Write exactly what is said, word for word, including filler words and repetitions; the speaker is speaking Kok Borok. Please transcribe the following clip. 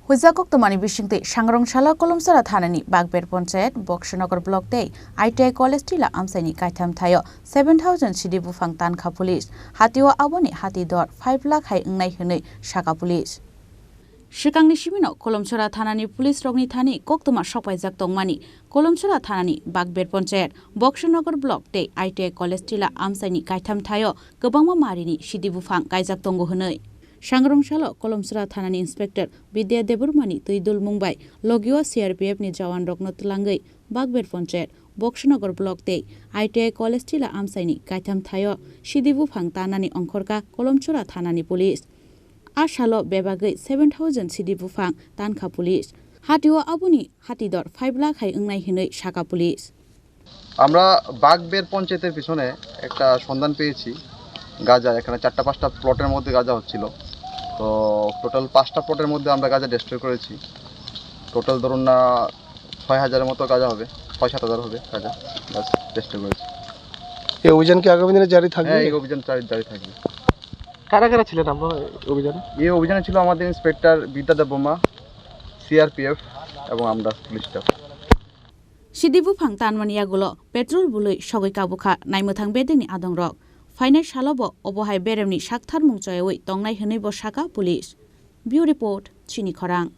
Huijak koktwmani bisingtwi Sangrong salo Kolomchora thanani Bagber Ponchayat, Boksonogor Block tei I T I College tila amchaini kaitham thaio seven thousand sidi buphang tankha police. Hatio aboni hati dor five lakh hai wngnai hwnwi saka police. Swkangni simino Kolomchora thanani police rokni thani koktwma sokpaijak tongmani Kolomchora thanani Bagber Ponchayat, Boksonogor Block tei I T I College tila amchaini kaitham thaio kwbangma marini sidi buphang kaijak tongo hwnwi. Sangrong salo Kolomchora thanani Inspector Bidya Debbarmani twi dulmung bai logio C R P F ni jawan rokno twlangwi Bagber Ponchayat, Boksonogor Block tei I T I College tila amchaini kaitham thaio sidi buphang tanani ongkhorkha Kolomchora thanani police. A salo bebagwi seven thousand sidi buphang tankha police. Hatio aboni hati dor five lakh hai wngnai hwnwi saka police. আমরা বাগবের পঞ্চায়েতের পিছনে একটা সন্ধান পেয়েছি গাঁজা, এখানে চারটা পাঁচটা প্লটের মধ্যে গাঁজা হচ্ছিল। তো টোটাল পাঁচটা প্লটের মধ্যে আমরা গাঁজা ডিস্ট্রয় করেছি। টোটাল ধরুন না ছয় হাজারের মতো গাঁজা হবে, ছয় সাত হাজার হবে গাঁজা, ব্যাস, ডিস্ট্রয় করেছি। এই অভিযান কি আগামী দিনে জারি থাকবে? হ্যাঁ, এই অভিযান জারি, জারি থাকবে। কারা কারা ছিলেন আপনারা এই অভিযানে? এই অভিযানে ছিল আমাদের ইন্সপেক্টর বিদ্যা দেববর্মা, সিআরপিএফ এবং আমরা police staff. Sidi buphang tanmani yagulo petrol bului sogwi kabukha naimwthang bedekni adongrok. Phainai salobo obo hai beremni saktharmung choyawi tongnai hwnwibo saka police. Bureau Report, Chini Khorang.